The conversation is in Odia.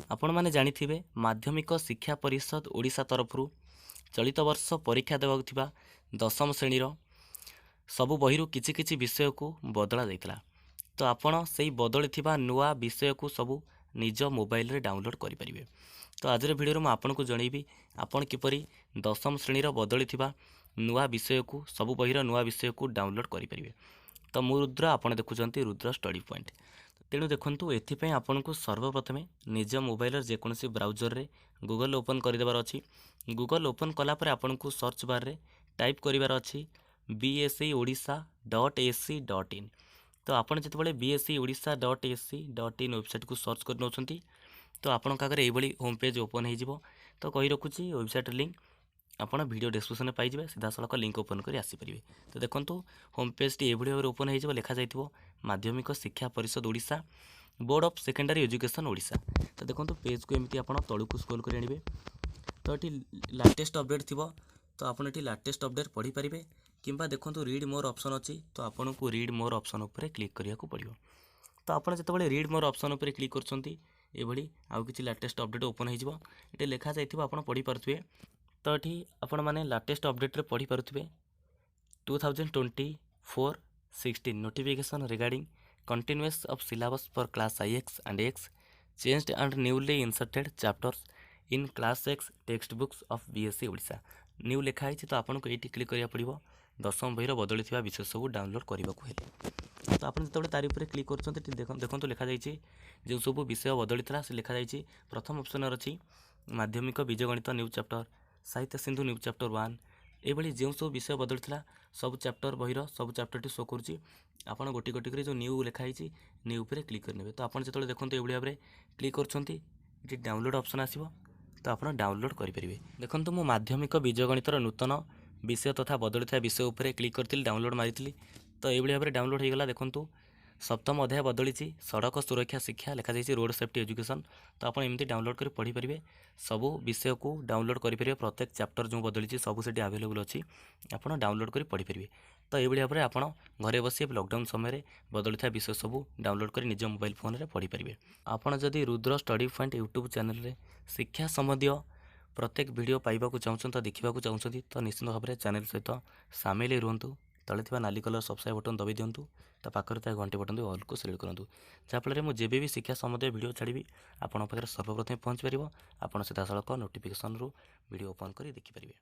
ଆପଣମାନେ ଜାଣିଥିବେ, ମାଧ୍ୟମିକ ଶିକ୍ଷା ପରିଷଦ ଓଡ଼ିଶା ତରଫରୁ ଚଳିତ ବର୍ଷ ପରୀକ୍ଷା ଦେବାକୁ ଥିବା ଦଶମ ଶ୍ରେଣୀର ସବୁ ବହିରୁ କିଛି କିଛି ବିଷୟକୁ ବଦଳା ଯାଇଥିଲା। ତ ଆପଣ ସେଇ ବଦଳିଥିବା ନୂଆ ବିଷୟକୁ ସବୁ ନିଜ ମୋବାଇଲରେ ଡାଉନଲୋଡ଼୍ କରିପାରିବେ। ତ ଆଜିର ଭିଡ଼ିଓରେ ମୁଁ ଆପଣଙ୍କୁ ଜଣେଇବି, ଆପଣ କିପରି ଦଶମ ଶ୍ରେଣୀର ବଦଳିଥିବା ନୂଆ ବିଷୟକୁ, ସବୁ ବହିର ନୂଆ ବିଷୟକୁ ଡାଉନଲୋଡ଼୍ କରିପାରିବେ। ତ ମୁଁ ରୁଦ୍ର, ଆପଣ ଦେଖୁଛନ୍ତି ରୁଦ୍ର ଷ୍ଟଡ଼ି ପଏଣ୍ଟ। ତେଣୁ ଦେଖନ୍ତୁ, ଏଥିପାଇଁ ଆପଣଙ୍କୁ ସର୍ବପ୍ରଥମେ ନିଜ ମୋବାଇଲର ଯେକୌଣସି ବ୍ରାଉଜରରେ ଗୁଗଲ୍ ଓପନ୍ କରିଦେବାର ଅଛି। ଗୁଗଲ୍ ଓପନ୍ କଲା ପରେ ଆପଣଙ୍କୁ ସର୍ଚ୍ଚ ବାର୍ରେ ଟାଇପ୍ କରିବାର ଅଛି bseodisha.ac.in। ତ ଆପଣ ଯେତେବେଳେ bseodisha.ac.in ୱେବସାଇଟ୍କୁ ସର୍ଚ୍ଚ କରି ନେଉଛନ୍ତି, ତ ଆପଣଙ୍କ ଆଗରେ ଏଇଭଳି ହୋମ୍ ପେଜ୍ ଓପନ୍ ହେଇଯିବ। ତ କହି ରଖୁଛି, ୱେବସାଇଟ୍ର ଲିଙ୍କ୍ ଆପଣ ଭିଡ଼ିଓ ଡିସ୍କ୍ରିପ୍ସନ୍ରେ ପାଇଯିବେ, ସିଧାସଳଖ ଲିଙ୍କ୍ ଓପନ୍ କରି ଆସିପାରିବେ। ତ ଦେଖନ୍ତୁ, ହୋମ୍ ପେଜ୍ଟି ଏଇଭଳି ଭାବରେ ଓପନ୍ ହେଇଯିବ। ଲେଖାଯାଇଥିବ ମାଧ୍ୟମିକ ଶିକ୍ଷା ପରିଷଦ Odisha, board of secondary education Odisha. ତ ଦେଖନ୍ତୁ, ପେଜ୍କୁ ଏମିତି ଆପଣ ତଳକୁ ସ୍କ୍ରୋଲ୍ କରି ଆଣିବେ, ତ ଏଠି ଲାଟେଷ୍ଟ ଅପଡ଼େଟ୍ ଥିବ। ତ ଆପଣ ଏଠି ଲାଟେଷ୍ଟ ଅପଡ଼େଟ୍ ପଢ଼ିପାରିବେ, କିମ୍ବା ଦେଖନ୍ତୁ, ରିଡ୍ ମୋର୍ ଅପସନ୍ ଅଛି। ତ ଆପଣଙ୍କୁ ରିଡ୍ ମୋର୍ ଅପସନ୍ ଉପରେ କ୍ଲିକ୍ କରିବାକୁ ପଡ଼ିବ। ତ ଆପଣ ଯେତେବେଳେ ରିଡ୍ ମୋର୍ ଅପସନ୍ ଉପରେ କ୍ଲିକ୍ କରୁଛନ୍ତି, ଏଭଳି ଆଉ କିଛି ଲାଟେଷ୍ଟ ଅପଡ଼େଟ୍ ଓପନ୍ ହେଇଯିବ। ଏଠି ଲେଖାଯାଇଥିବ, ଆପଣ ପଢ଼ିପାରୁଥିବେ। ତ ଏଠି ଆପଣମାନେ latest ଅପଡ଼େଟ୍ରେ ପଢ଼ିପାରୁଥିବେ, 2024-16 notification regarding continuous of syllabus for class IX and X, changed and newly inserted chapters in class X textbooks of BSE Odisha. New ଲେଖା ହେଇଛି, ତ ଆପଣଙ୍କୁ ଏଇଠି କ୍ଲିକ୍ କରିବାକୁ ପଡ଼ିବ ଦଶମ ବହିର ବଦଳିଥିବା ବିଷୟ ସବୁ ଡାଉନଲୋଡ଼୍ କରିବାକୁ ହେଲେ। ତ ଆପଣ ଯେତେବେଳେ ତାରି ଉପରେ କ୍ଲିକ୍ କରୁଛନ୍ତି, ଏଠି ଦେଖନ୍ତୁ ଲେଖାଯାଇଛି, ଯେଉଁ ସବୁ ବିଷୟ ବଦଳିଥିଲା ସେ ଲେଖାଯାଇଛି। ପ୍ରଥମ ଅପସନ୍ରେ ଅଛି ମାଧ୍ୟମିକ ବୀଜଗଣିତ ନ୍ୟୁ ଚାପ୍ଟର, ସାହିତ୍ୟ ସିନ୍ଧୁ ନ୍ୟୁ ଚାପ୍ଟର 1। ଏଇଭଳି ଯେଉଁ ସବୁ ବିଷୟ ବଦଳିଥିଲା, ସବୁ ଚାପ୍ଟର, ବହିର ସବୁ ଚାପ୍ଟରଟି ଶୋ କରୁଛି। ଆପଣ ଗୋଟି ଗୋଟି କରି ଯେଉଁ ନ୍ୟୁ ଲେଖା ହେଇଛି, ନ୍ୟୁ ଉପରେ କ୍ଲିକ୍ କରିନେବେ। ତ ଆପଣ ଯେତେବେଳେ ଦେଖନ୍ତୁ, ଏଇଭଳି ଭାବରେ କ୍ଲିକ୍ କରୁଛନ୍ତି, ଏଠି ଡାଉନଲୋଡ଼୍ ଅପସନ୍ ଆସିବ, ତ ଆପଣ ଡାଉନଲୋଡ଼୍ କରିପାରିବେ। ଦେଖନ୍ତୁ, ମୁଁ ମାଧ୍ୟମିକ ବୀଜଗଣିତର ନୂତନ ବିଷୟ ତଥା ବଦଳିଥିବା ବିଷୟ ଉପରେ କ୍ଲିକ୍ କରିଥିଲି, ଡାଉନଲୋଡ଼୍ ମାରିଥିଲି, ତ ଏଇଭଳି ଭାବରେ ଡାଉନଲୋଡ଼୍ ହେଇଗଲା। ଦେଖନ୍ତୁ, ସପ୍ତମ ଅଧ୍ୟାୟ ବଦଳିଛି, ସଡ଼କ ସୁରକ୍ଷା ଶିକ୍ଷା ଲେଖାଯାଇଛି, ରୋଡ଼ ସେଫ୍ଟି ଏଜୁକେସନ୍। ତ ଆପଣ ଏମିତି ଡାଉନଲୋଡ଼୍ କରି ପଢ଼ିପାରିବେ, ସବୁ ବିଷୟକୁ ଡାଉନଲୋଡ଼୍ କରିପାରିବେ। ପ୍ରତ୍ୟେକ ଚାପ୍ଟର ଯେଉଁ ବଦଳିଛି, ସବୁ ସେଠି ଆଭେଲେବୁଲ୍ ଅଛି, ଆପଣ ଡାଉନଲୋଡ଼୍ କରି ପଢ଼ିପାରିବେ। ତ ଏଇଭଳି ଭାବରେ ଆପଣ ଘରେ ବସି ଲକଡାଉନ୍ ସମୟରେ ବଦଳିଥିବା ବିଷୟ ସବୁ ଡାଉନଲୋଡ଼୍ କରି ନିଜ ମୋବାଇଲ୍ ଫୋନ୍ରେ ପଢ଼ିପାରିବେ। ଆପଣ ଯଦି ରୁଦ୍ର ଷ୍ଟଡ଼ି ପଏଣ୍ଟ ୟୁଟ୍ୟୁବ୍ ଚ୍ୟାନେଲରେ ଶିକ୍ଷା ସମ୍ବନ୍ଧୀୟ ପ୍ରତ୍ୟେକ ଭିଡ଼ିଓ ପାଇବାକୁ ଚାହୁଁଛନ୍ତି, ତ ଦେଖିବାକୁ ଚାହୁଁଛନ୍ତି, ତ ନିଶ୍ଚିତ ଭାବରେ ଚ୍ୟାନେଲ୍ ସହିତ ସାମିଲ ହେଇ ରୁହନ୍ତୁ। ତଳେ ଥିବା ନାଲି କଲର୍ ସବସ୍କ୍ରାଇବ୍ ବଟନ୍ ଦବାଇ ଦିଅନ୍ତୁ, ତା ପାଖରେ ଥିବା ଘଣ୍ଟି ବଟନ୍ ଅଲ୍କୁ ସିଲେକ୍ଟ କରନ୍ତୁ, ଯାହାଫଳରେ ମୁଁ ଯେବେ ବି ଶିକ୍ଷା ସମ୍ବନ୍ଧୀୟ ଭିଡ଼ିଓ ଛାଡ଼ିବି, ଆପଣଙ୍କ ପାଖରେ ସର୍ବପ୍ରଥମେ ପହଞ୍ଚି ପାରିବ। ଆପଣ ସିଧାସଳଖ ନୋଟିଫିକେସନ୍ରୁ ଭିଡ଼ିଓ ଓପନ୍ କରି ଦେଖିପାରିବେ।